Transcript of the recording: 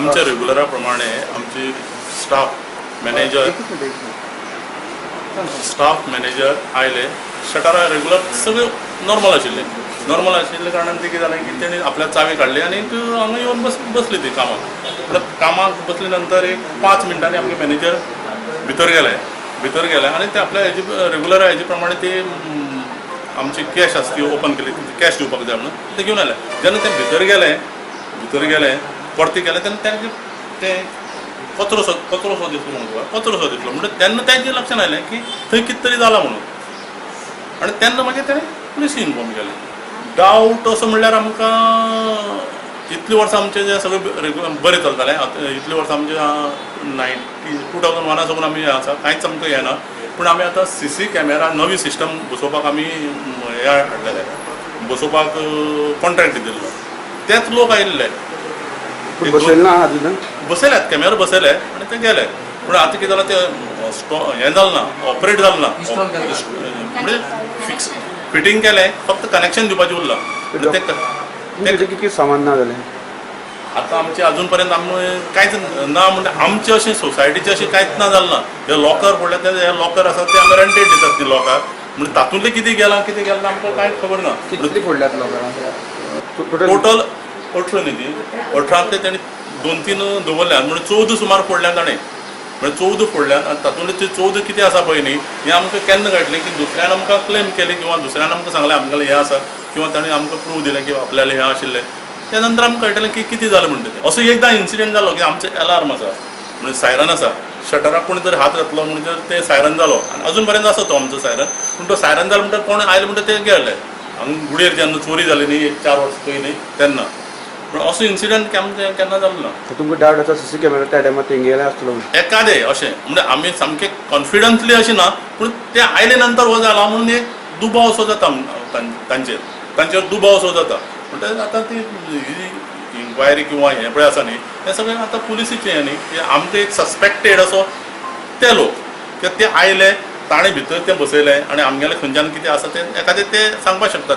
आमच्या रेग्युलरा प्रमाणे आमची स्टाफ मॅनेजर, एकच मिनिट, एक मिनिट. स्टाफ मॅनेजर आयले, शटरां रेगुलर सगळे नॉर्मल आशिल्ले. नॉर्मल आशिल्ले कारणान ते कितें जालें की तेणी आपल्या चावी काडली आनी हांगा येवन बसली ती कामाक. म्हणल्यार कामाक बसले नंतर एक 5 मिनटांनी आमगे मॅनेजर भितर गेले. भितर गेले आनी ते आपल्या हेजी रेगुलर हेजे प्रमाणे ती आमची कॅश आसा ती ओपन केली, कॅश दिवपाक जाय म्हणून ते घेवन आयले. जेन्ना ते भितर गेले, परते गेले तेन्ना तांचे ते कचरो सो दिसलो म्हणून तुका, कचरो सो दिसलो. म्हणटा तेन्ना तांचे लक्षात आयलें की थंय कितें तरी जालां म्हणून आनी तेन्ना मागीर तेणें पुलिसीक इन्फॉर्म केलें. डावट असो म्हणल्यार आमकां इतलीं वर्सां आमचें जें सगळें रेगुलर बरें चलतालें. आतां इतलीं वर्सां आमचें 2001 साकून आमी हें आसा, कांयच आमकां हें ना. पूण आमी आतां सीसी कॅमेरा नवी सिस्टम बसोवपाक आमी हें हाडलेलें, बसोवपाक कॉन्ट्रॅक्ट दिल्लो. तेच लोक आयिल्ले. पूण बसयलें ना अजून? बसयल्यात, कॅमेरा बसयले आनी ते गेले. पूण आतां कितें जालां, ते हें जालें ना, ऑपरेट जालें ना. Install केलें. म्हणजे फिक्स फिटींग केलें, फक्त कनेक्शन दिवपाचें उरलां. म्हणजे ते तुमचें कितकें सामान ना जालें? आतां आमचे अजून पर्यंत आमी कांयच ना. म्हणजे आमचे अशें सोसायटीचे अशें कांयच ना जालें ना. हे लॉकर पडले ते, हे लॉकर आसा ते आमी रेंटेड दितात ती लॉकर. म्हणजे तातूंतलें कितें गेलां, कितें गेलां, आमकां कांयच खबर ना. कितली फोडल्यात लोकांक? टोटल? टोटल 18 न्ही ती, 18तले तेणी दोन तीन दवरल्यात, म्हणजे 14 सुमार फोडल्यात ताणें. म्हणजे 14 फोडल्यात आनी तातूंतले ते 14 कितें आसा पळय न्ही, हें आमकां केन्ना कळटलें की दुसऱ्यान आमकां क्लेम केलें किंवा दुसऱ्यान आमकां सांगलें आमगेलें हें आसा किंवा ताणें आमकां प्रूफ दिलें की आपल्यालें हें आशिल्लें, त्या नंतर आमकां कळटलें की कितें जालें म्हणटा तें. असो एकदां इन्सिडंट जालो की आमचें एलार्म आसा, म्हणजे सायरन आसा, शटराक कोणी तरी हात घातलो म्हणजे ते सायरन जालो आनी अजून पर्यंत आसा तो आमचो सायरन. पूण तो सायरन जालो म्हणटा कोण आयले म्हणटा ते गेले. हांगा गुडयेर जेन्ना चोरी जाली न्ही एक 4 वर्सां पयलीं तेन्ना, पूण असो इन्सिडंट केन्ना जालो ना. तुमकां डावट आसा सीसी कॅमेरा त्या टायमार तेंगेले आसतलो म्हणून? एकादे अशें म्हणजे आमी सामके कॉन्फिडंटली अशें ना, पूण ते आयले नंतर हो जाला म्हणून एक दुबाव असो जाता तांचेर दुबाव असो जाता. म्हणटकीर आतां ती ही इन्क्वायरी किंवा हें पळय आसा न्ही, हें सगळें आतां पुलिसीचें हें न्ही की आमकां एक सस्पेक्टेड असो ते लोक की ते आयले, ताणें भितर तें बसयलें आनी आमगेलें खंयच्यान कितें आसा तें एखादें ते सांगपाक शकतात.